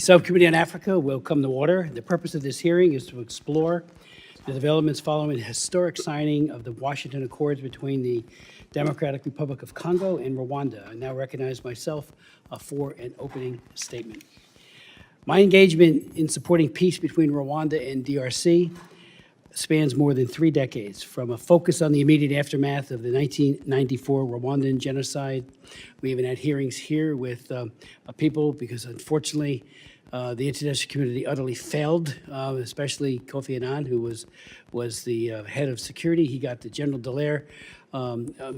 Subcommittee on Africa will come to order. The purpose of this hearing is to explore the developments following the historic signing of the Washington Accords between the Democratic Republic of Congo and Rwanda. I now recognize myself for an opening statement. My engagement in supporting peace between Rwanda and DRC spans more than 3 decades, from a focus on the immediate aftermath of the 1994 Rwandan genocide. We even had hearings here with people because, unfortunately, the international community utterly failed, especially Kofi Annan, who was the head of security. He got the General Dallaire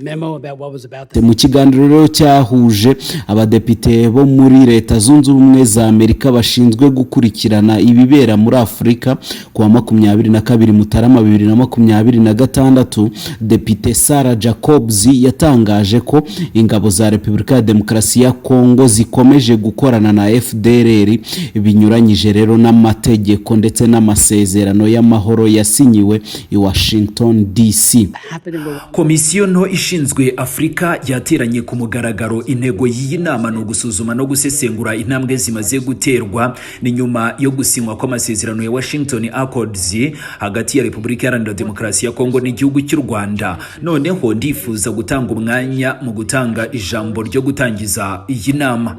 memo about what was about to Mu kiganiro rero cyahuje abadepite bo muri Leta Zunze Ubumwe za Amerika bashinzwe gukurikirana ibibera muri Afurika ku wa 22 Mutarama 2026, Depite Sarah Jacobs yatangaje ko ingabo za Repubulika ya Demokarasi ya Kongo zikomeje gukorana na FDLR binyuranyije rero n'amategeko ndetse n'amasezerano y'amahoro yasinyiwe i Washington DC. happen in Rwanda. Komisiyo nto ishinzwe Afurika yateranye ku mugaragaro. Intego y'iyi nama ni ugusuzuma no gusesengura intambwe zimaze guterwa ni nyuma yo gusinywa kw'amasezerano ya Washington Accords hagati ya Repubulika Iharanira Demokarasi ya Kongo n'igihugu cy'u Rwanda. Noneho ndifuza gutanga umwanya mu gutanga ijambo ryo gutangiza iyi nama.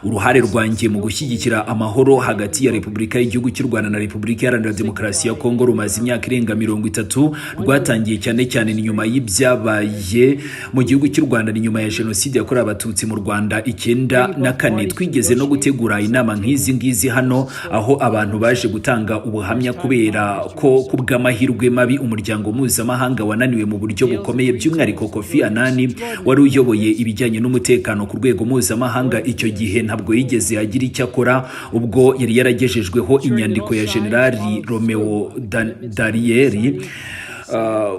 Uruhare rwanjye mu gushyigikira amahoro hagati ya Repubulika y'igihugu cy'u Rwanda na Repubulika Iharanira Demokarasi ya Kongo rumaze imyaka irenga 30. Rwatangiye cyane cyane ni nyuma y'ibyabaye mu gihugu cy'u Rwanda, ni nyuma ya Jenoside yakorewe Abatutsi mu Rwanda 94. Twigeze no gutegura inama nk'izi ngizi hano, aho abantu baje gutanga ubuhamya, kubera ko ku bw'amahirwe mabi umuryango mpuzamahanga wananiwe mu buryo bukomeye, by'umwihariko Kofi Annan wari uyoboye ibijyanye n'umutekano ku rwego mpuzamahanga icyo gihe ntabwo yigeze agira icyo akora ubwo yari yaragejejweho inyandiko ya Generali Romeo Dallaire.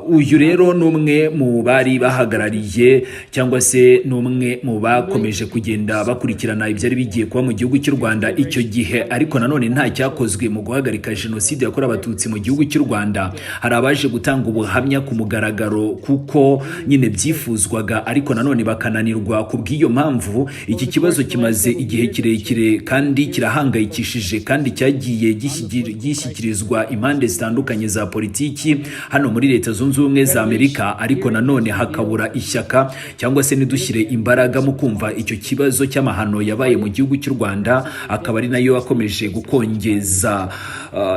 Uyu rero ni umwe mu bari bahagarariye cyangwa se ni umwe mu bakomeje kugenda bakurikirana ibyari bigiye kuba mu gihugu cy'u Rwanda icyo gihe, ariko nanone nta cyakozwe mu guhagarika Jenoside yakorewe Abatutsi mu gihugu cy'u Rwanda. Hari abaje gutanga ubuhamya ku mugaragaro kuko nyine byifuzwaga, ariko nanone bakananirwa. Ku bw'iyo mpamvu iki kibazo kimaze igihe kirekire kandi kirahangayikishije, kandi cyagiye gishyikirizwa impande zitandukanye za politiki hano muri Leta Zunze Ubumwe za Amerika, ariko nanone hakabura ishyaka cyangwa se ntidushyire imbaraga mu kumva icyo kibazo cy'amahano yabaye mu gihugu cy'u Rwanda, akaba ari nayo akomeje gukongeza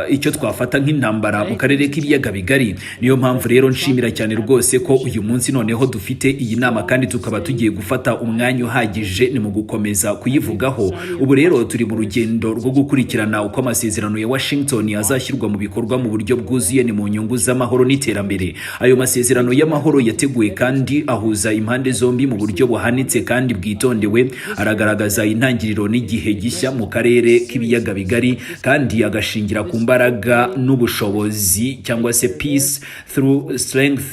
icyo twafata nk'intambara mu karere k'Ibiyaga Bigari. Niyo mpamvu rero nshimira cyane rwose ko uyu munsi noneho dufite iyi nama kandi tukaba tugiye gufata umwanya uhagije ni mu gukomeza kuyivugaho. Ubu rero turi mu rugendo rwo gukurikirana uko amasezerano ya Washington azashyirwa mu bikorwa mu buryo bwuzuye, ni mu nyungu z'amahoro n'iterambere. Ayo masezerano y'amahoro yateguwe kandi ahuza impande zombi mu buryo buhanitse kandi bwitondewe, aragaragaza intangiriro n'igihe gishya mu karere k'Ibiyaga Bigari, kandi agashingira ku mbaraga n'ubushobozi cyangwa se peace through strength,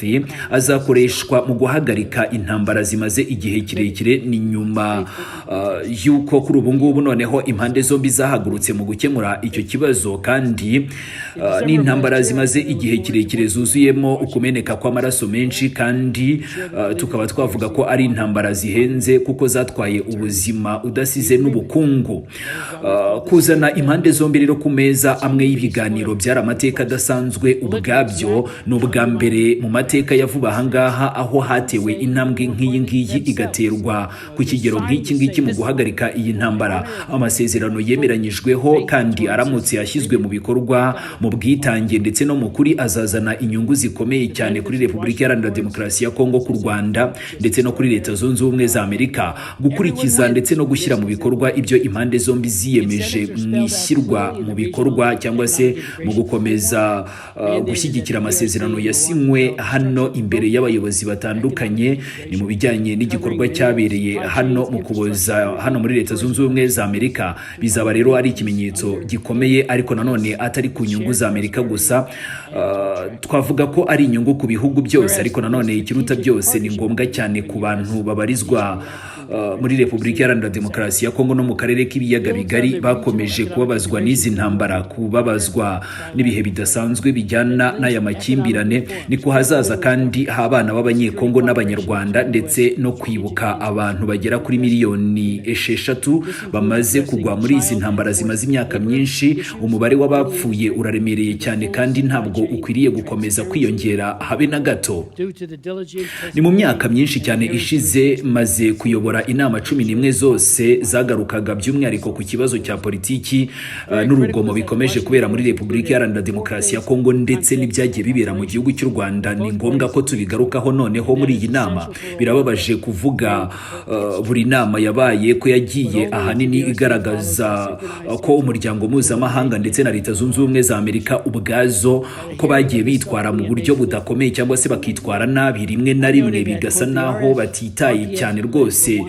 azakoreshwa mu guhagarika intambara zimaze igihe kirekire. Ni nyuma y'uko kuri ubu ngubu noneho impande zombi zahagurutse mu gukemura icyo kibazo, kandi n'intambara zimaze igihe kirekire zuzuyemo ukumeneka kw'amaraso menshi, kandi tukaba twavuga ko ari intambara zihenze kuko zatwaye ubuzima udasize n'ubukungu. Kuzana impande zombi rero ku meza amwe y'ibiganiro byari amateka adasanzwe ubwabyo. Ni ubwa mbere mu mateka ya vuba ahangaha aho hatewe intambwe nk'iyi ngiyi, igaterwa ku kigero nk'iki ngiki mu guhagarika iyi ntambara. Amasezerano yemeranyijweho kandi aramutse yashyizwe mu bikorwa mu bwitange ndetse no mu kuri, azazana inyungu zikomeye cyane kuri Repubulika Iharanira Demokarasi ya Kongo, ku Rwanda ndetse no kuri Leta Zunze Ubumwe za Amerika. Gukurikiza ndetse no gushyira mu bikorwa ibyo impande zombi ziyemeje mu ishyirwa mu bikorwa cyangwa se mu gukomeza gushyigikira amasezerano yasinywe hano imbere y'abayobozi batandukanye, ni mu bijyanye n'igikorwa cyabereye hano mu Kuboza hano muri Leta Zunze Ubumwe za Amerika, bizaba rero ari ikimenyetso gikomeye, ariko nanone atari ku nyungu za Amerika gusa. Twavuga Navuga ko ari inyungu ku bihugu byose, ariko nanone ikiruta byose ni ngombwa cyane ku bantu babarizwa muri Repubulika Iharanira Demokarasi ya Kongo no mu karere k'Ibiyaga Bigari bakomeje kubabazwa n'izi ntambara, kubabazwa n'ibihe bidasanzwe bijyana n'aya makimbirane. Ni ku hazaza kandi h'abana b'Abanyekongo n'Abanyarwanda, ndetse no kwibuka abantu bagera kuri miliyoni 6 bamaze kugwa muri izi ntambara zimaze imyaka myinshi. Umubare w'abapfuye uraremereye cyane kandi ntabwo ukwiriye gukomeza kwiyongera habe na gato. Due to the diligent Ni mu myaka myinshi cyane ishize maze kuyobora inama 11 zose zagarukaga by'umwihariko ku kibazo cya politiki n'urugomo bikomeje kubera muri Repubulika Iharanira Demokarasi ya Kongo ndetse n'ibyagiye bibera mu gihugu cy'u Rwanda. Ni ngombwa ko tubigarukaho noneho muri iyi nama. Birababaje kuvuga buri nama yabaye ko yagiye ahanini igaragaza ko umuryango mpuzamahanga ndetse na Leta Zunze Ubumwe za Amerika ubwazo ko bagiye bitwara mu buryo budakomeye cyangwa se bakitwara nabi rimwe na rimwe, bigasa naho batitaye cyane rwose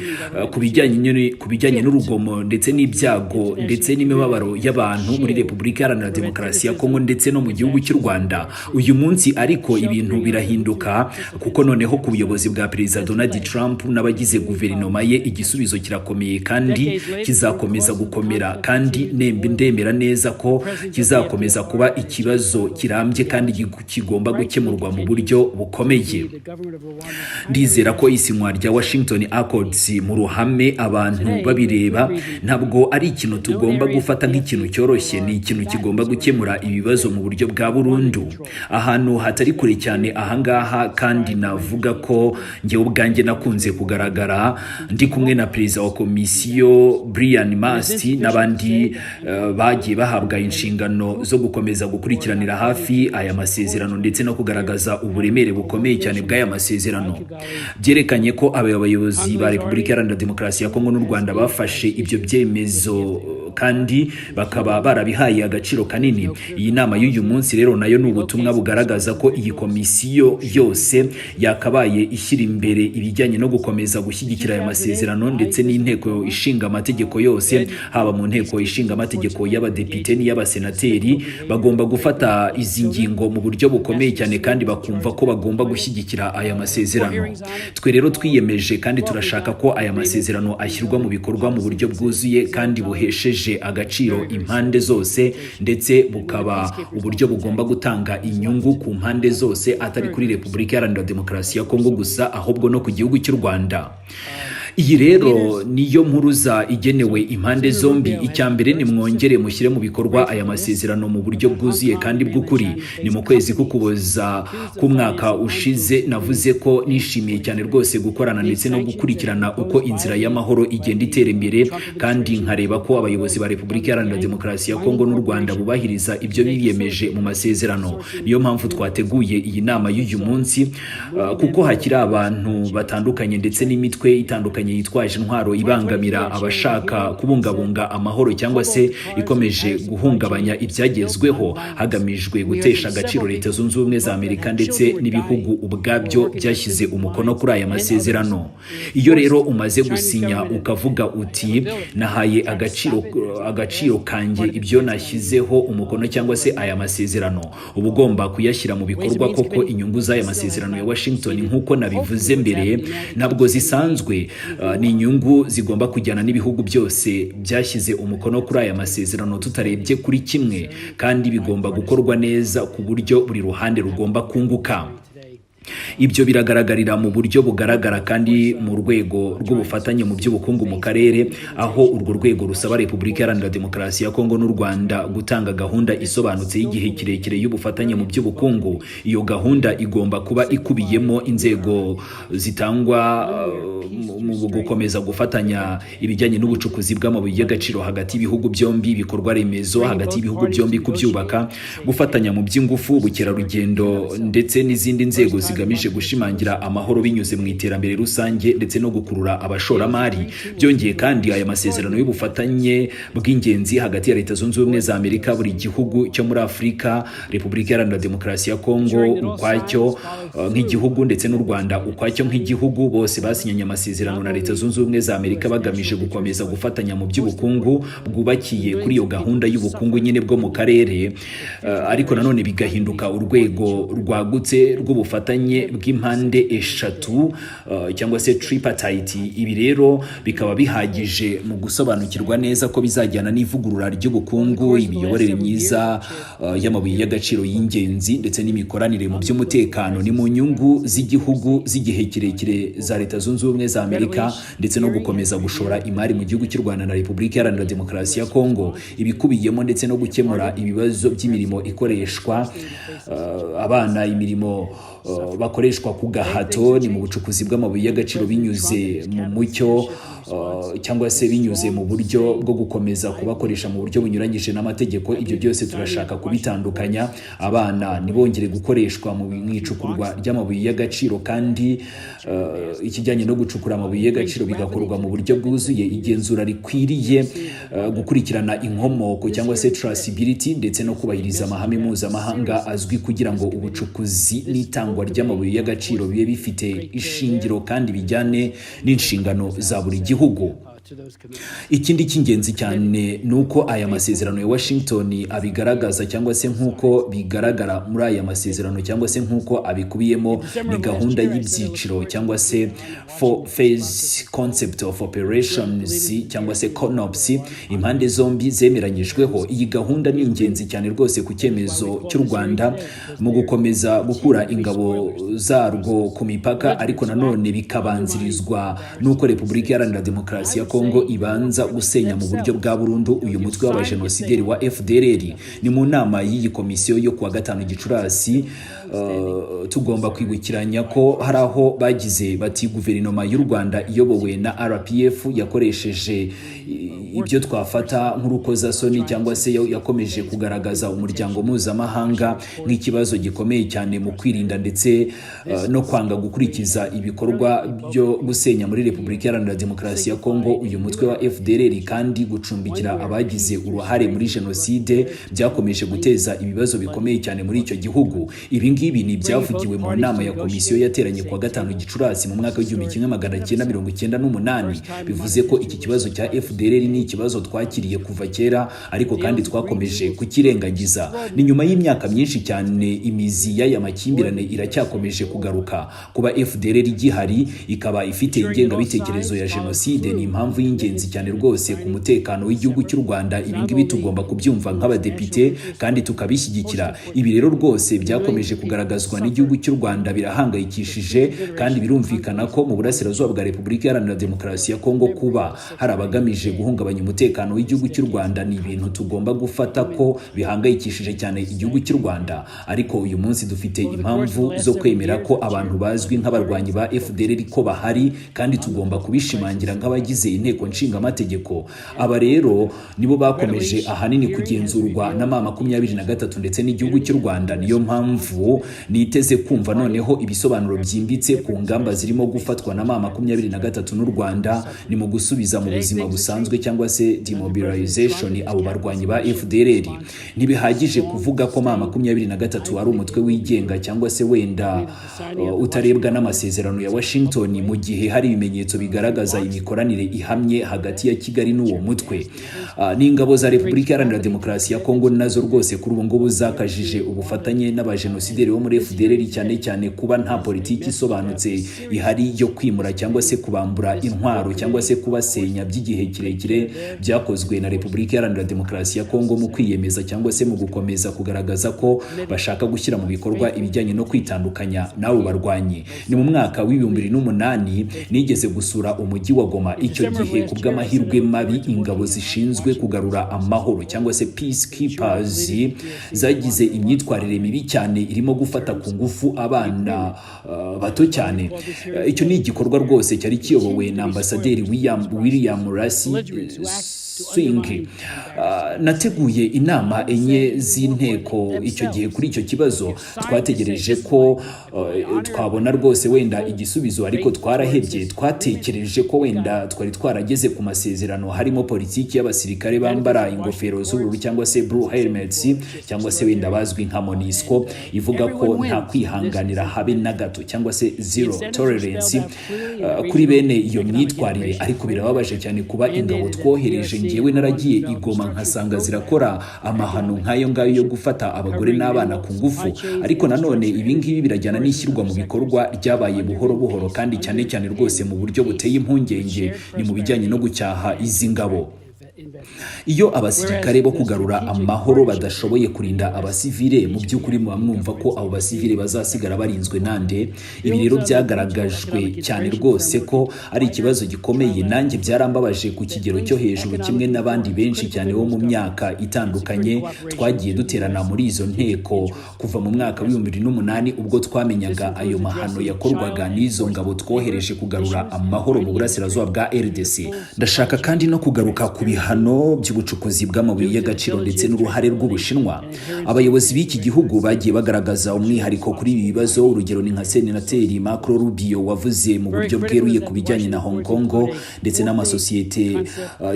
ku bijyanye n'urugomo ndetse n'ibyago ndetse n'imibabaro y'abantu muri Repubulika Iharanira Demokarasi ya Kongo ndetse no mu gihugu cy'u Rwanda. Uyu munsi ariko ibintu birahinduka, kuko noneho ku buyobozi bwa Perezida Donald Trump n'abagize guverinoma ye, igisubizo kirakomeye kandi kizakomeza gukomera, kandi ndemera neza ko kizakomeza kuba ikibazo kirambye kandi kigomba gukemurwa mu buryo bukomeye. The government of Rwanda Ndizera ko isinywa rya Washington Accords mu ruhame abantu babireba ntabwo ari ikintu tugomba gufata nk'ikintu cyoroshye. Ni ikintu kigomba gukemura ibibazo mu buryo bwa burundu. Ahantu hatari kure cyane ahangaha kandi, navuga ko njyewe ubwanjye nakunze kugaragara ndi kumwe na perezida wa komisiyo Brian Mast n'abandi bagiye bahabwa inshingano zo gukomeza gukurikiranira hafi aya masezerano ndetse no kugaragaza uburemere bukomeye cyane bw'aya masezerano. Byerekanye ko aba bayobozi ba Repubulika Iharanira Demokarasi ya Kongo n'u Rwanda bafashe ibyo byemezo kandi bakaba barabihaye agaciro kanini. Iyi nama y'uyu munsi rero nayo ni ubutumwa bugaragaza ko iyi komisiyo yose yakabaye ishyira imbere ibijyanye no gukomeza gushyigikira aya masezerano, ndetse n'inteko ishinga amategeko yose, haba mu nteko ishinga amategeko y'abadepite n'iy'abasenateri, bagomba gufata izi ngingo mu buryo bukomeye cyane kandi bakumva ko bagomba gushyigikira aya masezerano. Twe rero twiyemeje kandi turashaka ko aya masezerano ashyirwa mu bikorwa mu buryo bwuzuye kandi buhesheje agaciro impande zose, ndetse bukaba uburyo bugomba gutanga inyungu ku mpande zose, atari kuri Repubulika Iharanira Demokarasi ya Kongo gusa, ahubwo no ku gihugu cy'u Rwanda. Iyi rero niyo mpuruza igenewe impande zombi. Icya mbere, ni mwongere mushyire mu bikorwa aya masezerano mu buryo bwuzuye kandi bw'ukuri. Ni mu kwezi k'Ukuboza k'umwaka ushize navuze ko nishimiye cyane rwose gukorana ndetse no gukurikirana uko inzira y'amahoro igenda itera imbere, kandi nkareba ko abayobozi ba Repubulika Iharanira Demokarasi ya Kongo n'u Rwanda bubahiriza ibyo biyemeje mu masezerano. Niyo mpamvu twateguye iyi nama y'uyu munsi, kuko hakiri abantu batandukanye ndetse n'imitwe itandukanye yitwaje intwaro ibangamira abashaka kubungabunga amahoro cyangwa se ikomeje guhungabanya ibyagezweho hagamijwe gutesha agaciro Leta Zunze Ubumwe za Amerika ndetse n'ibihugu ubwabyo byashyize umukono kuri aya masezerano. Iyo rero umaze gusinya ukavuga uti: "Nahaye agaciro kanjye ibyo nashyizeho umukono cyangwa se aya masezerano", uba ugomba kuyashyira mu bikorwa koko. Inyungu z'aya masezerano ya Washington, nk'uko nabivuze mbere, ntabwo zisanzwe. Ni inyungu zigomba kujyana n'ibihugu byose byashyize umukono kuri aya masezerano tutarebye kuri kimwe, kandi bigomba gukorwa neza ku buryo buri ruhande rugomba kunguka. Ibyo biragaragarira mu buryo bugaragara kandi mu rwego rw'ubufatanye mu by'ubukungu mu karere, aho urwo rwego rusaba Repubulika Iharanira Demokarasi ya Kongo n'u Rwanda gutanga gahunda isobanutse y'igihe kirekire y'ubufatanye mu by'ubukungu. Iyo gahunda igomba kuba ikubiyemo inzego zitangwa mu gukomeza gufatanya ibijyanye n'ubucukuzi bw'amabuye y'agaciro hagati y'ibihugu byombi, ibikorwa remezo hagati y'ibihugu byombi kubyubaka, gufatanya mu by'ingufu, ubukerarugendo ndetse n'izindi nzego zigomba gufatanya mu guteza imbere ubucuruzi. zigamije gushimangira amahoro binyuze mu iterambere rusange ndetse no gukurura abashoramari. Byongeye kandi, aya masezerano y'ubufatanye bw'ingenzi hagati ya Leta Zunze Ubumwe za Amerika, buri gihugu cyo muri Afurika, Repubulika Iharanira Demokarasi ya Kongo ukwacyo nk'igihugu ndetse n'u Rwanda ukwacyo nk'igihugu, bose basinyanye amasezerano na Leta Zunze Ubumwe za Amerika bagamije gukomeza gufatanya mu by'ubukungu bwubakiye kuri iyo gahunda y'ubukungu nyine bwo mu karere, ariko nanone bigahinduka urwego rwagutse rw'ubufatanye bw'impande eshatu cyangwa se tripartite. Ibi rero bikaba bihagije mu gusobanukirwa neza ko bizajyana n'ivugurura ry'ubukungu, imiyoborere myiza y'amabuye y'agaciro y'ingenzi ndetse n'imikoranire mu by'umutekano. Ni mu nyungu z'igihugu z'igihe kirekire za Leta Zunze Ubumwe za Amerika ndetse no gukomeza gushora imari mu gihugu cy'u Rwanda na Repubulika Iharanira Demokarasi ya Kongo, ibikubiyemo ndetse no gukemura ibibazo by'imirimo ikoreshwa abana, imirimo bakoreshwa ku gahato. Ni mu bucukuzi bw'amabuye y'agaciro binyuze mu mucyo cyangwa se binyuze mu buryo bwo gukomeza kubakoresha mu buryo bunyuranyije n'amategeko. Ibyo byose turashaka kubitandukanya, abana ntibongere gukoreshwa mu icukurwa ry'amabuye y'agaciro, kandi ikijyanye no gucukura amabuye y'agaciro bigakorwa mu buryo bwuzuye, igenzura rikwiriye, gukurikirana inkomoko cyangwa se traceability, ndetse no kubahiriza amahame mpuzamahanga azwi, kugira ngo ubucukuzi n'itangwa ry'amabuye y'agaciro bibe bifite ishingiro kandi bijyane n'inshingano za buri gihugu. Ikindi cy'ingenzi cyane ni uko aya masezerano ya Washington abigaragaza, cyangwa se nk'uko bigaragara muri aya masezerano cyangwa se nk'uko abikubiyemo, ni gahunda y'ibyiciro cyangwa se four phase concept of operations cyangwa se CONOPS impande zombi zemeranyijweho. Iyi gahunda ni ingenzi cyane rwose ku cyemezo cy'u Rwanda mu gukomeza gukura ingabo zarwo ku mipaka, ariko nanone bikabanzirizwa n'uko Repubulika Iharanira Demokarasi ya Kongo ibanza gusenya mu buryo bwa burundu uyu mutwe w'abajenosideri wa FDLR. Ni mu nama y'iyi komisiyo yo kuwa 5 Gicurasi. Tugomba kwibukiranya ko hari aho bagize bati: "Guverinoma y'u Rwanda iyobowe na RPF yakoresheje ibyo twafata nk'urukozasoni cyangwa se yakomeje kugaragaza umuryango mpuzamahanga nk'ikibazo gikomeye cyane mu kwirinda ndetse no kwanga gukurikiza ibikorwa byo gusenya muri Repubulika Iharanira Demokarasi ya Kongo uyu mutwe wa FDLR, kandi gucumbikira abagize uruhare muri jenoside byakomeje guteza ibibazo bikomeye cyane muri icyo gihugu." Ibi ngibi ni ibyavugiwe mu nama ya komisiyo yateranye kuwa 5 Gicurasi mu mwaka w'1998. Bivuze ko iki kibazo cya FDLR ni ikibazo twakiriye kuva kera, ariko kandi twakomeje kukirengagiza. Ni nyuma y'imyaka myinshi cyane, imizi y'aya makimbirane iracyakomeje kugaruka. Kuba FDLR igihari, ikaba ifite ingengabitekerezo ya jenoside, ni impamvu y'ingenzi cyane rwose ku mutekano w'igihugu cy'u Rwanda. Ibi ngibi tugomba kubyumva nk'abadepite kandi tukabishyigikira. Ibi rero rwose byakomeje kugaragazwa n'igihugu cy'u Rwanda birahangayikishije, kandi birumvikana ko mu burasirazuba bwa Repubulika Iharanira Demokarasi ya Kongo kuba hari abagamije guhungabanya umutekano w'igihugu cy'u Rwanda ni ibintu tugomba gufata ko bihangayikishije cyane igihugu cy'u Rwanda. Ariko uyu munsi dufite impamvu zo kwemera ko abantu bazwi nk'abarwanyi ba FDLR ko bahari, kandi tugomba kubishimangira nk'abagize Inteko Nshingamategeko. Aba rero nibo bakomeje ahanini kugenzurwa na M23 ndetse n'igihugu cy'u Rwanda. Niyo mpamvu niteze kumva noneho ibisobanuro byimbitse ku ngamba zirimo gufatwa na M23 n'u Rwanda, ni mu gusubiza mu buzima busanzwe cyangwa se demobilization abo barwanyi ba FDLR. Ntibihagije kuvuga ko M23 ari umutwe wigenga cyangwa se wenda utarebwa n'amasezerano ya Washington, mu gihe hari ibimenyetso bigaragaza imikoranire ihamye hagati ya Kigali n'uwo mutwe. N'ingabo za Repubulika Iharanira Demokarasi ya Kongo nazo rwose kuri ubu ngubu zakajije ubufatanye n'abajenosideri bo muri FDLR, cyane cyane kuba nta politiki isobanutse ihari yo kwimura cyangwa se kubambura intwaro cyangwa se kubasenya by'igihe kirekire byakozwe na Repubulika Iharanira Demokarasi ya Kongo mu kwiyemeza cyangwa se mu gukomeza kugaragaza ko bashaka gushyira mu bikorwa ibijyanye no kwitandukanya n'abo barwanyi. Ni mu mwaka w'2008 nigeze gusura umujyi wa Goma. Icyo gihe, ku bw'amahirwe mabi, ingabo zishinzwe kugarura amahoro cyangwa se peacekeepers zagize imyitwarire mibi cyane, irimo gufata ku ngufu abana bato cyane. Icyo ni igikorwa rwose cyari kiyobowe na Ambasaderi William Rasi. Swing. Nateguye inama enye z'inteko icyo gihe kuri icyo kibazo. Twategereje ko twabona rwose wenda igisubizo, ariko twarahebye. Twatekereje ko wenda twari twarageze ku masezerano, harimo politiki y'abasirikare bambara ingofero z'ubururu cyangwa se blue helmets, cyangwa se wenda bazwi nka MONUSCO, ivuga ko nta kwihanganira habe na gato cyangwa se zero tolerance kuri bene iyo myitwarire. Ariko birababaje cyane kuba ingabo twohereje, ngewe naragiye i Goma nkasanga zirakora amahano nk'ayo ngayo yo gufata abagore n'abana ku ngufu. Ariko nanone ibi ngibi birajyana n'ishyirwa mu bikorwa ryabaye buhoro buhoro, kandi cyane cyane rwose mu buryo buteye impungenge, ni mu bijyanye no gucyaha izi ngabo. Iyo abasirikare bo kugarura amahoro badashoboye kurinda abasivile, mu by'ukuri muba mwumva ko abo basivile bazasigara barinzwe nande? Ibi rero byagaragajwe cyane rwose ko ari ikibazo gikomeye. Nanjye byarambabaje ku kigero cyo hejuru, kimwe n'abandi benshi cyane bo mu myaka itandukanye twagiye duterana muri izo nteko kuva mu mwaka wa 2008, ubwo twamenyaga ayo mahano yakorwaga n'izo ngabo twohereje kugarura amahoro mu burasirazuba bwa RDC. Ndashaka kandi no kugaruka ku bihano by'ubucukuzi bw'amabuye y'agaciro ndetse n'uruhare rw'Ubushinwa. Abayobozi b'iki gihugu bagiye bagaragaza umwihariko kuri ibi bibazo. Urugero ni nka Senateri Marco Rubio, wavuze mu buryo bweruye ku bijyanye na Hong Kong ndetse n'amasosiyete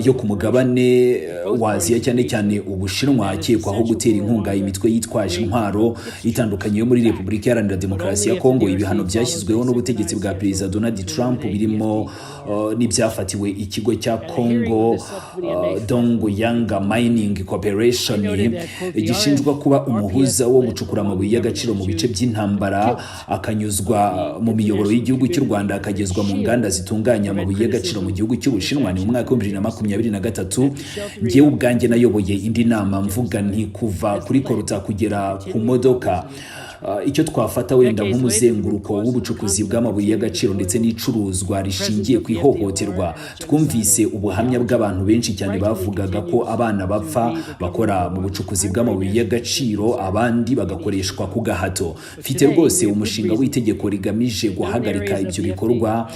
yo ku mugabane wa Aziya, cyane cyane Ubushinwa, akekwaho gutera inkunga imitwe yitwaje intwaro itandukanye yo muri Repubulika Iharanira Demokarasi ya Kongo. Ibihano byashyizweho n'ubutegetsi bwa Perezida Donald Trump birimo n'ibyafatiwe ikigo cya Congo Dong Yang Mining Corporation, gishinjwa kuba umuhuza wo gucukura amabuye y'agaciro mu bice by'intambara, akanyuzwa mu miyoboro y'igihugu cy'u Rwanda, akagezwa mu nganda zitunganya amabuye y'agaciro mu gihugu cy'Ubushinwa. Ni mu mwaka wa 2023 njyewe ubwanjye nayoboye indi nama, mvuga nti kuva kuri coltan kugera ku modoka, icyo twafata wenda nk'umuzenguruko w'ubucukuzi bw'amabuye y'agaciro ndetse n'icuruzwa rishingiye ku ihohoterwa. Twumvise ubuhamya bw'abantu benshi cyane bavugaga ko abana bapfa bakora mu bucukuzi bw'amabuye y'agaciro, abandi bagakoreshwa ku gahato. Mfite rwose umushinga w'itegeko rigamije guhagarika ibyo bikorwa,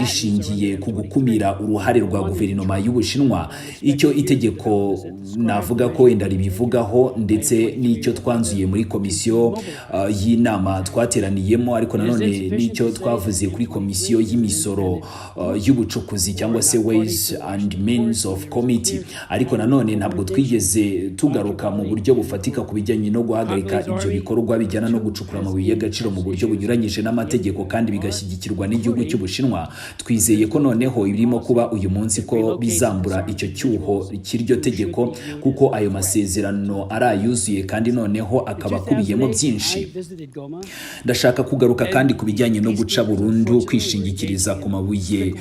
rishingiye ku gukumira uruhare rwa guverinoma y'Ubushinwa. Icyo itegeko navuga ko wenda ribivugaho, ndetse n'icyo twanzuye muri komisiyo y'inama twateraniyemo, ariko nanone n'icyo twavuze kuri komisiyo y'imisoro y'ubucukuzi cyangwa se Ways and Means of Committee, ariko nanone ntabwo twigeze tugaruka mu buryo bufatika ku bijyanye no guhagarika ibyo bikorwa bijyana no gucukura amabuye y'agaciro mu buryo bunyuranyije n'amategeko kandi bigashyigikirwa n'igihugu cy'Ubushinwa. Twizeye ko noneho ibirimo kuba uyu munsi ko bizambura icyo cyuho cy'iryo tegeko, kuko ayo masezerano ari ayuzuye kandi noneho akaba akubiyemo byinshi. Ndashaka kugaruka kandi ku bijyanye no guca burundu kwishingikiriza ku mabuye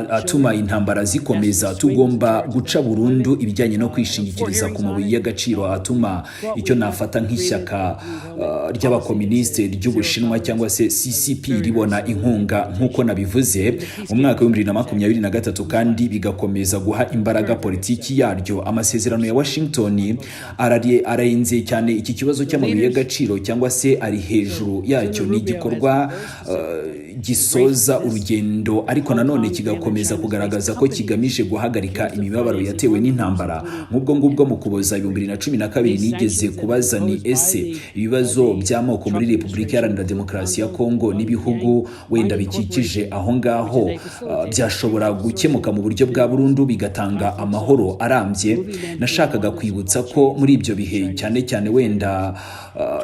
atuma intambara zikomeza. Tugomba guca burundu ibijyanye no kwishingikiriza ku mabuye y'agaciro atuma icyo nafata nk'ishyaka ry'abakominisite ry'Ubushinwa cyangwa se CCP ribona inkunga, nk'uko nabivuze mu mwaka wa 2023, kandi bigakomeza guha imbaraga politiki yaryo. Amasezerano ya Washington ararenze cyane iki kibazo cy'amabuye y'agaciro cyangwa se ari hejuru yacyo. Ni igikorwa gisoza urugendo, ariko nanone kigakomeza kugaragaza ko kigamije guhagarika imibabaro yatewe n'intambara. Nk'ubwo ngubwo mu Kuboza 2012 nigeze kubaza ni ese ibibazo by'amoko muri Repubulika Iharanira Demokarasi ya Kongo n'ibihugu wenda bikikije aho ngaho byashobora gukemuka mu buryo bwa burundu, bigatanga amahoro arambye? Nashakaga kwibutsa ko muri ibyo bihe, cyane cyane wenda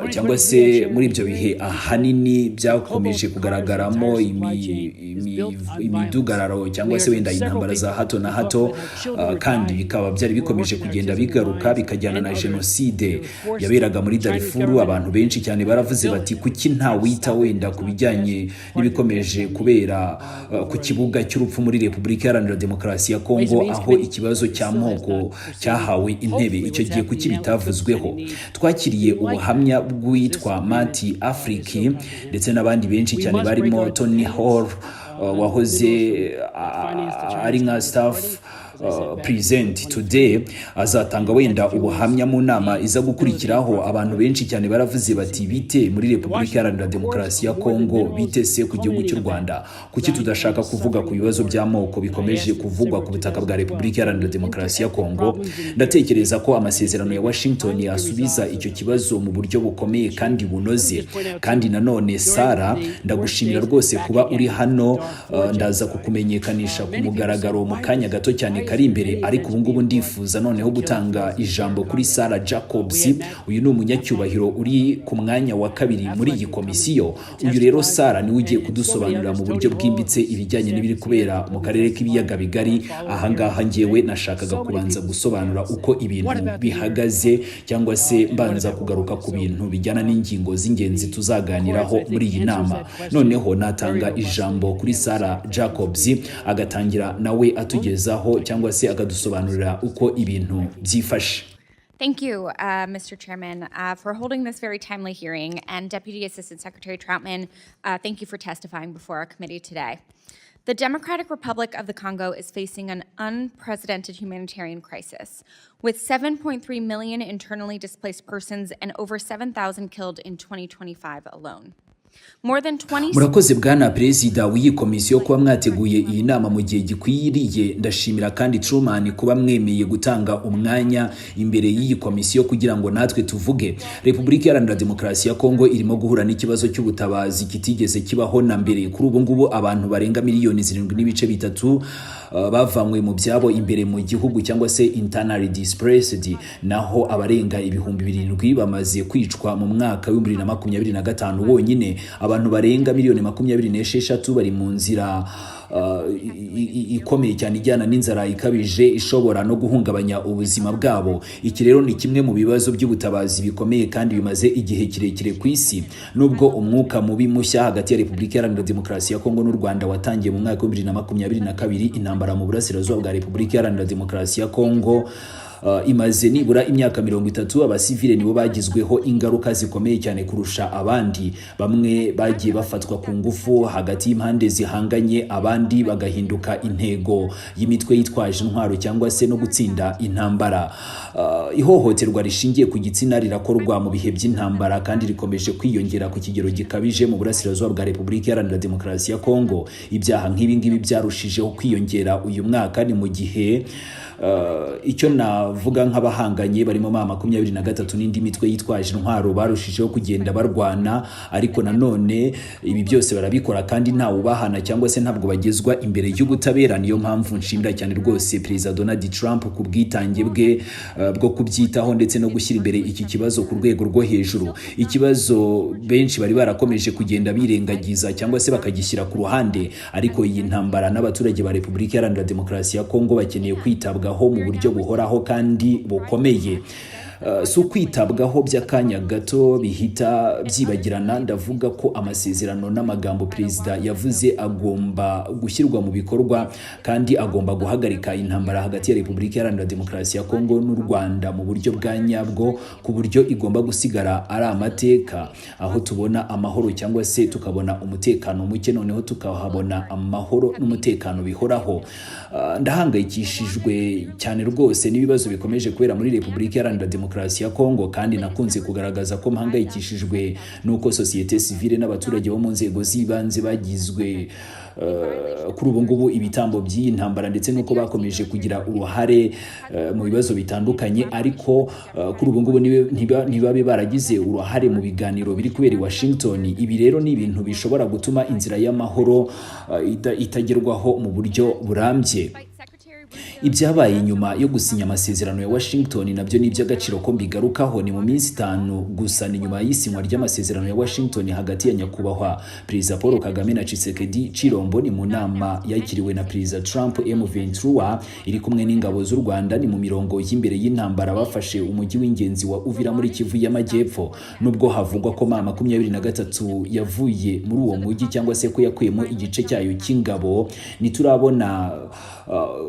cyangwa se muri ibyo bihe, ahanini byakomeje kugaragaramo imidugararo cyangwa se wenda intambara za hato na hato, kandi bikaba byari bikomeje kugenda bigaruka, bikajyana na jenoside yaberaga muri Darifuru. Abantu benshi cyane baravuze bati kuki nta wita wenda ku bijyanye n'ibikomeje kubera ku kibuga cy'urupfu muri Repubulika Iharanira Demokarasi ya Kongo, aho ikibazo cy'amoko cyahawe intebe icyo gihe? Kuki bitavuzweho? Twakiriye ubuhamya bw'uwitwa Mati Afriki ndetse n'abandi benshi cyane barimo Tony Hall, wahoze ari nka staff Present today, azatanga wenda ubuhamya mu nama iza gukurikiraho. Abantu benshi cyane baravuze bati: "Bite muri Repubulika Iharanira Demokarasi ya Kongo? Bite se ku gihugu cy'u Rwanda? Kuki tudashaka kuvuga ku bibazo by'amoko bikomeje kuvugwa ku butaka bwa Repubulika Iharanira Demokarasi ya Kongo?" Ndatekereza ko amasezerano ya Washington yasubiza icyo kibazo mu buryo bukomeye kandi bunoze. Kandi nanone, Sara, ndagushimira rwose kuba uri hano. Ndaza kukumenyekanisha ku mugaragaro mu kanya gato cyane kari imbere, ariko ubu ngubu ndifuza noneho gutanga ijambo kuri Sara Jacobs. Uyu ni umunyacyubahiro uri ku mwanya wa kabiri muri iyi komisiyo. Uyu rero Sara niwe ugiye kudusobanurira mu buryo bwimbitse ibijyanye n'ibiri kubera mu karere k'Ibiyaga Bigari. Ahangaha ngewe nashakaga kubanza gusobanura uko ibintu bihagaze, cyangwa se mbanza kugaruka ku bintu bijyana n'ingingo z'ingenzi tuzaganiraho muri iyi nama. Noneho natanga ijambo kuri Sara Jacobs, agatangira nawe atugezaho cyangwa se akadusobanurira uko ibintu byifashe. Thank you, Mr. Chairman, for holding this very timely hearing. And Deputy Assistant Secretary Trautman, thank you for testifying before our committee today. The Democratic Republic of the Congo is facing an unprecedented humanitarian crisis, with 7.3 million internally displaced persons and over 7,000 killed in 2025 alone. More than 20 Murakoze, bwana perezida w'iyi komisiyo, kuba mwateguye iyi nama mu gihe gikwiriye. Ndashimira kandi Truman kuba mwemeye gutanga umwanya imbere y'iyi komisiyo kugira ngo natwe tuvuge. Repubulika Iharanira Demokarasi ya Kongo irimo guhura n'ikibazo cy'ubutabazi kitigeze kibaho na mbere. Kuri ubu ngubu abantu barenga miliyoni 7.3 bavanywe mu byabo imbere mu gihugu, cyangwa se internally displaced, naho abarenga 7,000 bamaze kwicwa mu mwaka wa 2025 wonyine. Abantu barenga miliyoni 26 bari mu nzira ikomeye cyane ijyana n'inzara ikabije ishobora no guhungabanya ubuzima bwabo. Iki rero ni kimwe mu bibazo by'ubutabazi bikomeye kandi bimaze igihe kirekire ku isi. Nubwo umwuka mubi mushya hagati ya Repubulika Iharanira Demokarasi ya Kongo n'u Rwanda watangiye mu mwaka wa 2022, intambara mu burasirazuba bwa Repubulika Iharanira Demokarasi ya Kongo imaze nibura imyaka 30. Abasivile nibo bagizweho ingaruka zikomeye cyane kurusha abandi. Bamwe bagiye bafatwa ku ngufu hagati y'impande zihanganye, abandi bagahinduka intego y'imitwe yitwaje intwaro cyangwa se no gutsinda intambara. Ihohoterwa rishingiye ku gitsina rirakorwa mu bihe by'intambara kandi rikomeje kwiyongera ku kigero gikabije mu burasirazuba bwa Repubulika Iharanira Demokarasi ya Kongo. Ibyaha nk'ibi ngibi byarushijeho kwiyongera uyu mwaka. Ni mu gihe icyo navuga nk'abahanganye barimo M23 n'indi mitwe yitwaje intwaro barushijeho kugenda barwana, ariko nanone ibi byose barabikora kandi ntawe ubahana cyangwa se ntabwo bagezwa imbere y'ubutabera. Niyo mpamvu nshimira cyane rwose Perezida Donald Trump ku bwitange bwe bwo kubyitaho ndetse no gushyira imbere iki kibazo ku rwego rwo hejuru, ikibazo benshi bari barakomeje kugenda birengagiza cyangwa se bakagishyira ku ruhande. Ariko iyi ntambara n'abaturage ba Repubulika Iharanira Demokarasi ya Kongo bakeneye kwitabwaho mu buryo buhoraho kandi bukomeye. Si ukwitabwaho by'akanya gato bihita byibagirana. Ndavuga ko amasezerano n'amagambo perezida yavuze agomba gushyirwa mu bikorwa kandi agomba guhagarika intambara hagati ya Repubulika Iharanira Demokarasi ya Kongo n'u Rwanda mu buryo bwa nyabwo, ku buryo igomba gusigara ari amateka, aho tubona amahoro cyangwa se tukabona umutekano muke, noneho tukahabona amahoro n'umutekano bihoraho. Ndahangayikishijwe cyane rwose n'ibibazo bikomeje kubera muri Repubulika Iharanira Demokarasi ya Kongo, kandi nakunze kugaragaza ko mpangayikishijwe n'uko sosiyete sivile n'abaturage bo mu nzego z'ibanze bagizwe kuri ubu ngubu ibitambo by'iyi ntambara, ndetse n'uko bakomeje kugira uruhare mu bibazo bitandukanye, ariko kuri ubu ngubu ntibabe baragize uruhare mu biganiro biri kubera i Washington. Ibi rero ni ibintu bishobora gutuma inzira y'amahoro itagerwaho mu buryo burambye. Ibyabaye nyuma yo gusinya amasezerano ya Washington nabyo ni iby'agaciro ko mbigarukaho. Ni mu minsi 5 gusa, ni nyuma y'isinywa ry'amasezerano ya Washington hagati ya nyakubahwa Perezida Paul Kagame na Tshisekedi Chilombo, ni mu nama yakiriwe na Perezida Trump, M23 iri kumwe n'ingabo z'u Rwanda ni mu mirongo y'imbere y'intambara bafashe umujyi w'ingenzi wa Uvira muri Kivu y'Amajyepfo. Nubwo havugwa ko M23 yavuye muri uwo mujyi cyangwa se ko yakuyemo igice cyayo cy'ingabo, ntiturabona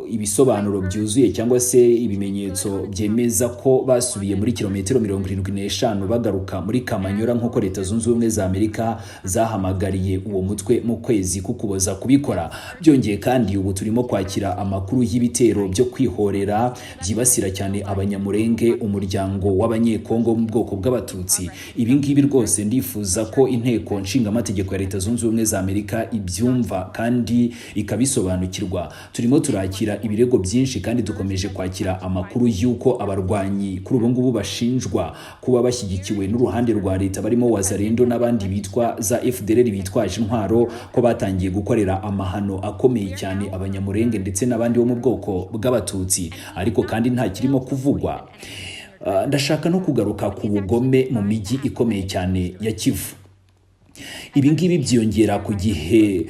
ibisobanuro bifatika bivuye mu Ibisobanuro byuzuye cyangwa se ibimenyetso byemeza ko basubiye muri kilometero 75 bagaruka muri Kamanyola, nk'uko Leta Zunze Ubumwe za Amerika zahamagariye uwo mutwe mu kwezi k'Ukuboza kubikora. Byongeye kandi, ubu turimo kwakira amakuru y'ibitero byo kwihorera byibasira cyane Abanyamurenge, umuryango w'Abanyekongo mu bwoko bw'Abatutsi. Ibi ngibi rwose ndifuza ko Inteko Nshingamategeko ya Leta Zunze Ubumwe za Amerika ibyumva kandi ikabisobanukirwa. Turimo turakira ibirego byinshi kandi dukomeje kwakira amakuru y'uko abarwanyi kuri ubu ngubu bashinjwa kuba bashyigikiwe n'uruhande rwa leta, barimo Wazalendo n'abandi bitwa za FDLR bitwaje intwaro, ko batangiye gukorera amahano akomeye cyane Abanyamurenge ndetse n'abandi bo mu bwoko bw'Abatutsi, ariko kandi nta kirimo kuvugwa. Ndashaka no kugaruka ku bugome mu mijyi ikomeye cyane ya Kivu. Ibi ngibi byiyongera ku gihe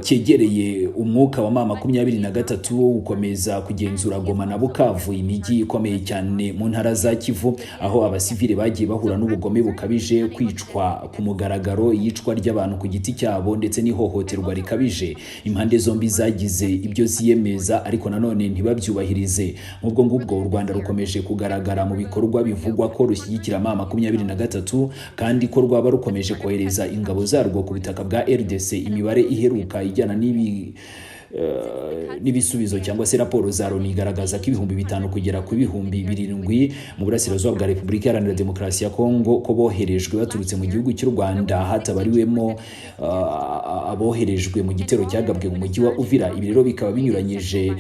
cyegereye umwuka wa M23 wo gukomeza kugenzura Goma na Bukavu, imijyi ikomeye cyane mu ntara za Kivu, aho abasivile bagiye bahura n'ubugome bukabije, kwicwa ku mugaragaro, iyicwa ry'abantu ku giti cyabo ndetse n'ihohoterwa rikabije. Impande zombi zagize ibyo ziyemeza, ariko nanone ntibabyubahirize. Nk'ubwo ngubwo, u Rwanda rukomeje kugaragara mu bikorwa bivugwa ko rushyigikira M23 kandi ko rwaba rukomeje kohereza ingabo zarwo ku butaka bwa RDC. Imibare iheruka ijyana n'ibisubizo cyangwa se raporo za Loni igaragaza ko 5000 kugera ku 7000 mu burasirazuba bwa Repubulika Iharanira Demokarasi ya Kongo ko boherejwe baturutse mu gihugu cy'u Rwanda, hatabariwemo aboherejwe mu gitero cyagabwe mu mujyi wa Uvira. Ibi rero bikaba binyuranyije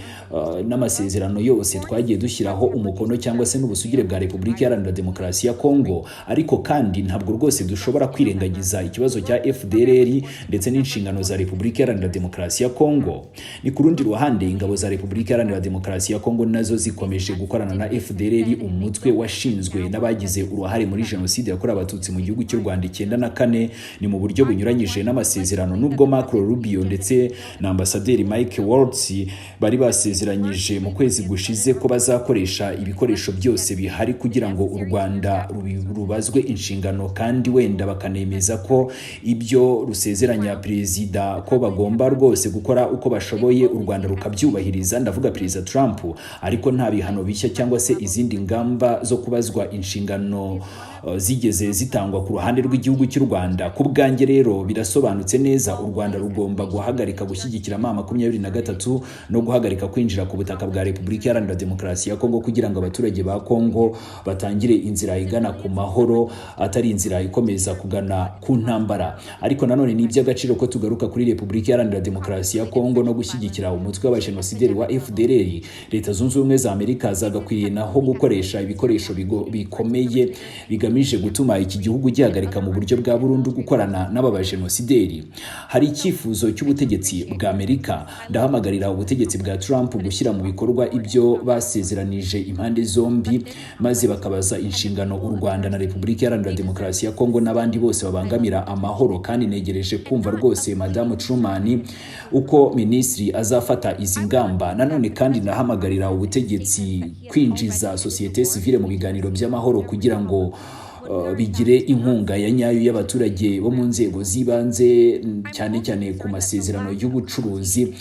n'amasezerano yose twagiye dushyiraho umukono cyangwa se n'ubusugire bwa Repubulika Iharanira Demokarasi ya Kongo. Ariko kandi ntabwo rwose dushobora kwirengagiza ikibazo cya FDLR ndetse n'inshingano za Repubulika Iharanira Demokarasi ya Kongo. Ni ku rundi ruhande, ingabo za Repubulika Iharanira Demokarasi ya Kongo nazo zikomeje gukorana na FDLR, umutwe washinzwe n'abagize uruhare muri jenoside yakorewe Abatutsi mu gihugu cy'u Rwanda 94. Ni mu buryo bunyuranyije n'amasezerano, nubwo Marco Rubio ndetse na Ambasaderi Mike Waltz bari basezeranyije mu kwezi gushize ko bazakoresha ibikoresho byose bihari kugira ngo u Rwanda rubazwe inshingano, kandi wenda bakanemeza ko ibyo rusezeranya perezida ko bagomba rwose gukora uko bashoboye u Rwanda rukabyubahiriza, ndavuga Perezida Trump, ariko nta bihano bishya cyangwa se izindi ngamba zo kubazwa inshingano zigeze zitangwa ku ruhande rw'igihugu cy'u Rwanda. Ku bwanjye rero birasobanutse neza: u Rwanda rugomba guhagarika gushyigikira M23 no guhagarika kwinjira ku butaka bwa Repubulika Iharanira Demokarasi ya Kongo, kugira ngo abaturage ba Kongo batangire inzira igana ku mahoro, atari inzira ikomeza kugana ku ntambara. Ariko nanone ni iby'agaciro ko tugaruka kuri Repubulika Iharanira Demokarasi ya Kongo no gushyigikira umutwe w'abajenosideri wa FDLR. Leta Zunze Ubumwe za Amerika zagakwiriye naho gukoresha ibikoresho bikomeye bigamije gutuma iki gihugu gihagarika mu buryo bwa burundu gukorana n'aba bajenosideri. Hari icyifuzo cy'ubutegetsi bwa Amerika. Ndahamagarira ubutegetsi bwa Trump gushyira mu bikorwa ibyo basezeranije impande zombi, maze bakabaza inshingano u Rwanda na Repubulika Iharanira Demokarasi ya Kongo n'abandi bose babangamira amahoro. Kandi negereje kumva rwose Madamu Truman uko minisitiri azafata izi ngamba. Nanone kandi ndahamagarira ubutegetsi kwinjiza sosiyete sivile mu biganiro by'amahoro kugira ngo bigire inkunga ya nyayo y'abaturage bo mu nzego z'ibanze, cyane cyane ku masezerano y'ubucuruzi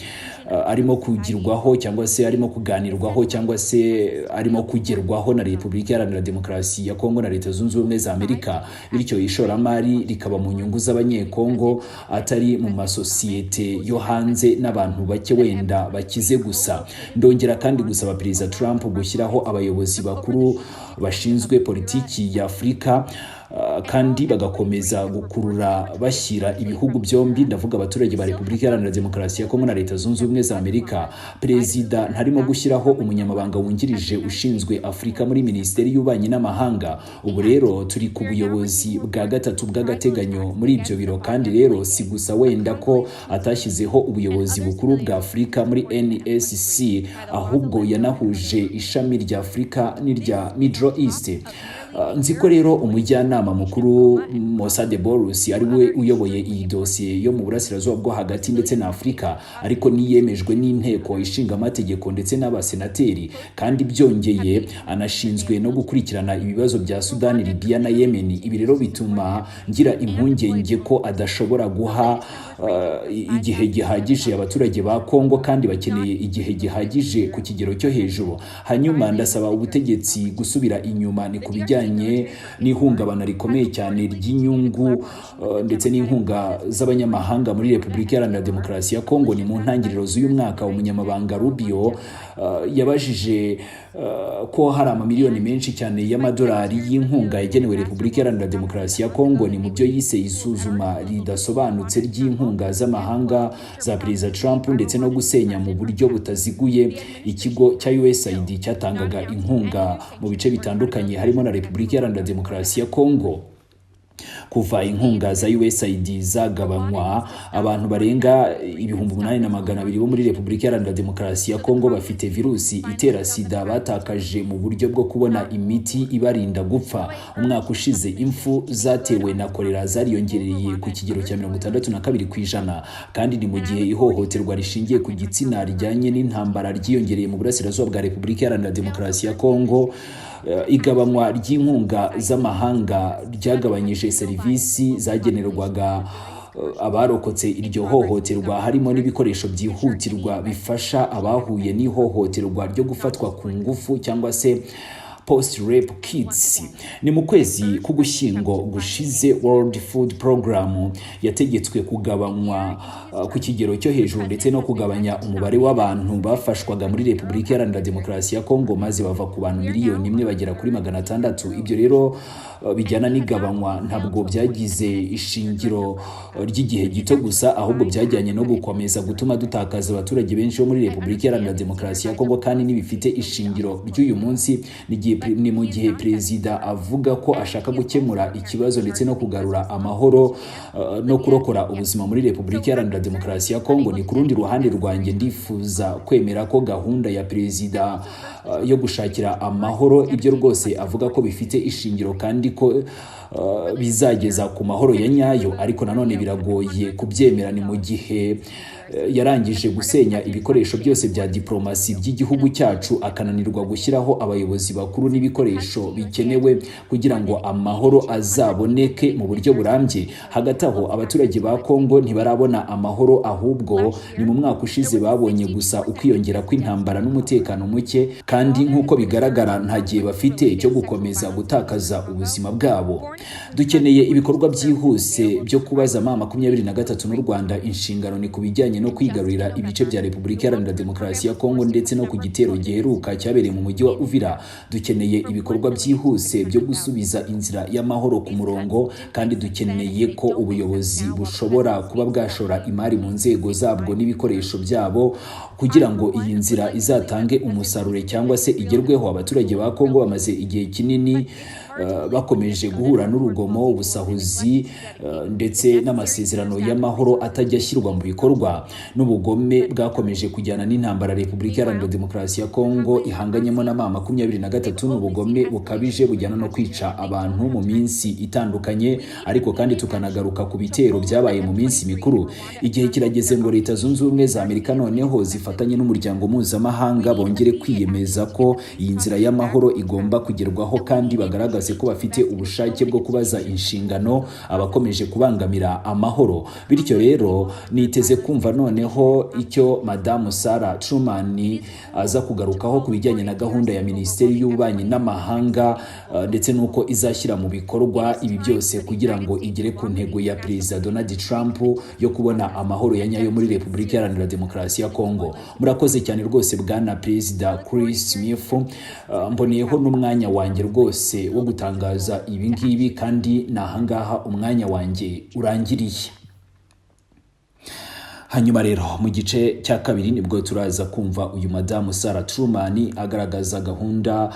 arimo kugirwaho cyangwa se arimo kuganirwaho cyangwa se arimo kugerwaho na Repubulika Iharanira Demokarasi ya Kongo na Leta Zunze Ubumwe za Amerika, bityo ishoramari rikaba mu nyungu z'Abanyekongo, atari mu masosiyete yo hanze n'abantu bake wenda bakize gusa. Ndongera kandi gusaba Perezida Trump gushyiraho abayobozi bakuru bashinzwe politiki ya Afurika, kandi bagakomeza gukurura bashyira ibihugu byombi, ndavuga abaturage ba Repubulika Iharanira Demokarasi ya Kongo na Leta Zunze Ubumwe za Amerika. Perezida ntarimo gushyiraho umunyamabanga wungirije ushinzwe Afurika muri Minisiteri y'Ububanyi n'Amahanga. Ubu rero turi ku buyobozi bwa gatatu bw'agateganyo muri ibyo biro. Kandi rero si gusa wenda ko atashyizeho ubuyobozi bukuru bwa Afurika muri NSC, ahubwo yanahuje ishami rya Afurika n'irya Middle East. Nzi ko rero umujyanama mukuru Massad Boulos ari we uyoboye iyi dosiye yo mu burasirazuba bwo hagati ndetse na Afurika, ariko niyemejwe n'inteko ishinga amategeko ndetse n'abasenateri. Kandi byongeye anashinzwe no gukurikirana ibibazo bya Sudani, Libya na Yemen. Ibi rero bituma ngira impungenge ko adashobora guha igihe gihagije abaturage ba Kongo, kandi bakeneye igihe gihagije ku kigero cyo hejuru. Hanyuma ndasaba ubutegetsi gusubira inyuma ni ku bijyanye n'ihungabana rikomeye cyane ry'inyungu ndetse n'inkunga z'abanyamahanga muri Repubulika Iharanira Demokarasi ya Kongo. Ni mu ntangiriro z'uyu mwaka umunyamabanga Rubio yabajije ko hari amamiliyoni menshi cyane y'amadolari y'inkunga yagenewe Repubulika Iharanira Demokarasi ya Kongo. Ni mu byo yise isuzuma ridasobanutse ry'inkunga z'amahanga za Perezida Trump ndetse no gusenya mu buryo butaziguye ikigo cya USAID cyatangaga inkunga mu bice bitandukanye, harimo na Repubulika Iharanira Demokarasi ya Kongo. Kuva inkunga za USAID zagabanywa, abantu barenga 8200 bo muri Repubulika Iharanira Demokarasi ya Kongo bafite virusi itera SIDA batakaje mu buryo bwo kubona imiti ibarinda gupfa. Umwaka ushize impfu zatewe na kolera zariyongereye ku kigero cya 62%. Kandi ni mu gihe ihohoterwa rishingiye ku gitsina rijyanye n'intambara ryiyongereye mu burasirazuba bwa Repubulika Iharanira Demokarasi ya Kongo. Igabanywa ry'inkunga z'amahanga ryagabanyije serivisi zagenerwaga abarokotse iryo hohoterwa, harimo n'ibikoresho byihutirwa bifasha abahuye n'ihohoterwa ryo gufatwa ku ngufu cyangwa se post rape kits. Ni mu kwezi k'Ugushyingo gushize World Food Program yategetswe kugabanywa ku kigero cyo hejuru ndetse no kugabanya umubare w'abantu bafashwaga muri Repubulika Iharanira Demokarasi ya Kongo, maze bava ku bantu 1 miliyoni bagera kuri 600. Ibyo rero bijyana n'igabanywa ntabwo byagize ishingiro ry'igihe gito gusa, ahubwo byajyanye no gukomeza gutuma dutakaza abaturage benshi bo muri Repubulika Iharanira Demokarasi ya Kongo, kandi n'ibifite ishingiro ry'uyu munsi. Ni mu gihe perezida avuga ko ashaka gukemura ikibazo ndetse no kugarura amahoro no kurokora ubuzima muri Repubulika Iharanira Demokarasi ya Kongo. Ni ku rundi ruhande rwanjye, ndifuza kwemera ko gahunda ya perezida yo gushakira amahoro, ibyo rwose avuga ko bifite ishingiro kandi ko bizageza ku mahoro ya nyayo. Ariko nanone biragoye kubyemera ni mu gihe yarangije gusenya ibikoresho byose bya diplomasi by'igihugu cyacu, akananirwa gushyiraho abayobozi bakuru n'ibikoresho bikenewe kugira ngo amahoro azaboneke mu buryo burambye. Hagati aho abaturage ba Kongo ntibarabona amahoro, ahubwo ni mu mwaka ushize babonye gusa ukwiyongera kw'intambara n'umutekano muke, kandi nk'uko bigaragara nta gihe bafite cyo gukomeza gutakaza ubuzima bwabo. Dukeneye ibikorwa byihuse byo kubaza M23 n'u Rwanda inshingano ni ku bijyanye no kwigarurira ibice bya Repubulika Iharanira Demokarasi ya Kongo ndetse no ku gitero giheruka cyabereye mu mujyi wa Uvira. Dukeneye ibikorwa byihuse byo gusubiza inzira y'amahoro ku murongo, kandi dukeneye ko ubuyobozi bushobora kuba bwashora imari mu nzego zabwo n'ibikoresho byabo kugira ngo iyi nzira izatange umusaruro cyangwa se igerweho. Abaturage ba Kongo bamaze igihe kinini bakomeje guhura n'urugomo, ubusahuzi ndetse n'amasezerano y'amahoro atajya ashyirwa mu bikorwa, n'ubugome bwakomeje kujyana n'intambara Repubulika Iharanira Demokarasi ya Kongo ihanganyemo na M23, n'ubugome bukabije bujyana no kwica abantu mu minsi itandukanye. Ariko kandi tukanagaruka ku bitero byabaye mu minsi mikuru. Igihe kirageze ngo Leta Zunze Ubumwe za Amerika noneho zifatanye n'umuryango mpuzamahanga bongere kwiyemeza ko iyi nzira y'amahoro igomba kugerwaho, kandi bagaragaze ko bafite ubushake bwo kubaza inshingano abakomeje kubangamira amahoro. Bityo rero niteze kumva noneho icyo Madamu Sarah Troutman aza kugarukaho ku bijyanye na gahunda ya Minisiteri y'Ububanyi n'Amahanga ndetse n'uko izashyira mu bikorwa ibi byose kugira ngo igere ku ntego ya Perezida Donald Trump yo kubona amahoro ya nyayo muri Repubulika Iharanira Demokarasi ya Kongo. Murakoze cyane rwose, Bwana Perezida Chris Smith. Mboneyeho n'umwanya wanjye rwose wo gutangaza ibi ngibi, kandi ni ahangaha umwanya wanjye urangiriye. Hanyuma rero mu gice cya kabiri nibwo turaza kumva uyu madamu Sarah Troutman agaragaza gahunda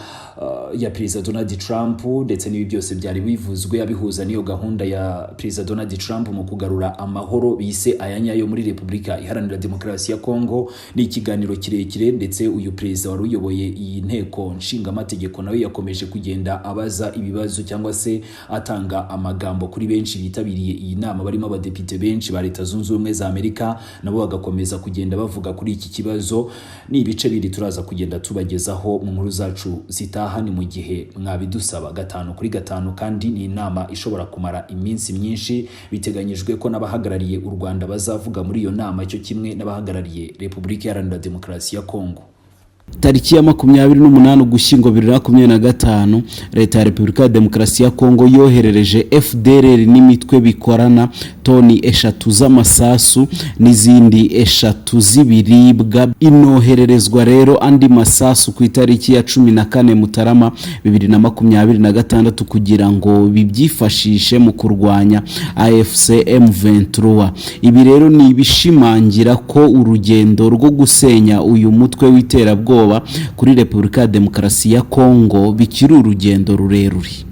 ya Perezida Donald Trump, ndetse n'ibi byose byari bivuzwe abihuza n'iyo gahunda ya Perezida Donald Trump mu kugarura amahoro bise aya nyayo muri Repubulika Iharanira Demokarasi ya Kongo. Ni ikiganiro kirekire, ndetse uyu perezida wari uyoboye iyi nteko nshingamategeko nawe yakomeje kugenda abaza ibibazo cyangwa se atanga amagambo kuri benshi bitabiriye iyi nama, barimo abadepite benshi ba Leta Zunze Ubumwe za Amerika, nabo bagakomeza kugenda bavuga kuri iki kibazo. Ni ibice biri turaza kugenda tubagezaho mu nkuru zacu zitaha, ni mu gihe mwabidusaba gatanu kuri gatanu. Kandi ni inama ishobora kumara iminsi myinshi. Biteganyijwe ko n'abahagarariye u Rwanda bazavuga muri iyo nama, cyo kimwe n'abahagarariye Repubulika Iharanira Demokarasi ya Kongo. Tariki ya 28 Ugushyingo 2025, Leta ya Repubulika ya Demokarasi ya Kongo yoherereje FDLR n'imitwe bikorana toni 3 z'amasasu n'izindi 3 z'ibiribwa. Inohererezwa rero andi masasu ku itariki ya 14 Mutarama 2026 kugira ngo bibyifashishe mu kurwanya AFC M23. Ibi rero ni ibishimangira ko urugendo rwo gusenya uyu mutwe w'iterabwoba kuri Repubulika ya Demokarasi ya Kongo bikiri urugendo rurerure.